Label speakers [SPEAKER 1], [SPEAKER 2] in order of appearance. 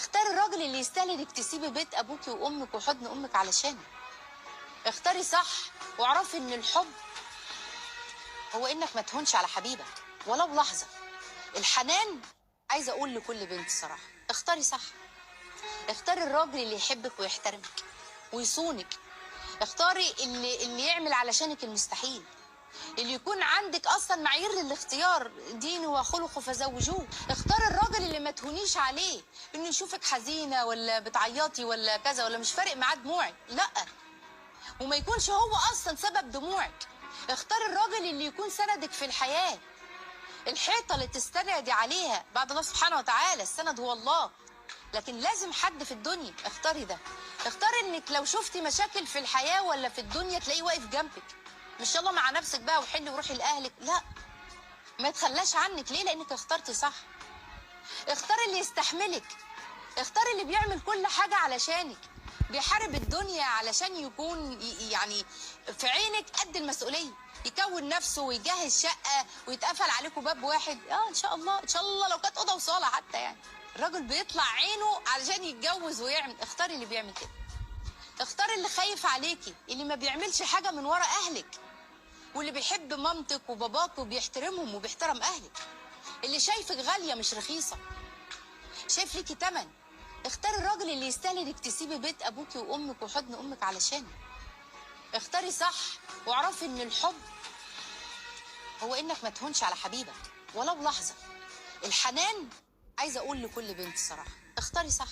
[SPEAKER 1] اختاري الراجل اللي يستاهل انك تسيبي بيت ابوكي وامك وحضن امك علشانه. اختاري صح واعرفي ان الحب هو انك ما تهونش على حبيبك ولو لحظة. الحنان، عايزه اقول لكل بنت صراحة، اختاري صح. اختاري الراجل اللي يحبك ويحترمك ويصونك. اختاري اللي يعمل علشانك المستحيل، اللي يكون عندك اصلا معايير للاختيار، دينه وخلقه فزوجوه. اختاري الراجل اللي ما تهونيش عليه، انه يشوفك حزينة ولا بتعيطي ولا كذا ولا مش فارق معاه دموعك، لا، وما يكونش هو اصلا سبب دموعك. اختاري الراجل اللي يكون سندك في الحياة، الحيطة اللي تستندي عليها بعد الله سبحانه وتعالى، السند هو الله، لكن لازم حد في الدنيا. اختاري ده. اختاري انك لو شفتي مشاكل في الحياة ولا في الدنيا تلاقيه واقف جنبك، مش يلا مع نفسك بقى وحلي وروحي لاهلك، لا، ما يتخلاش عنك. ليه؟ لانك اخترتي صح. اختاري اللي يستحملك، اختاري اللي بيعمل كل حاجة علشانك، بيحارب الدنيا علشان يكون يعني في عينك قد المسؤولية، يكون نفسه ويجهز شقه ويتقفل عليكم باب واحد. ان شاء الله، ان شاء الله لو كانت اوضة وصاله حتى، يعني الراجل بيطلع عينه علشان يتجوز ويعمل. اختاري اللي بيعمل كده. اختاري اللي خايف عليكي، اللي ما بيعملش حاجة من ورا اهلك، واللي بيحب مامتك وباباك وبيحترمهم وبيحترم اهلك، اللي شايفك غالية مش رخيصة، شايف ليكي تمن. اختاري الراجل اللي يستاهل انك تسيبي بيت ابوكي وامك وحضن امك علشانه. اختاري صح واعرفي ان الحب هو انك ما تهونش على حبيبك ولو لحظة. الحنان، عايزه اقول لكل بنت صراحة، اختاري صح.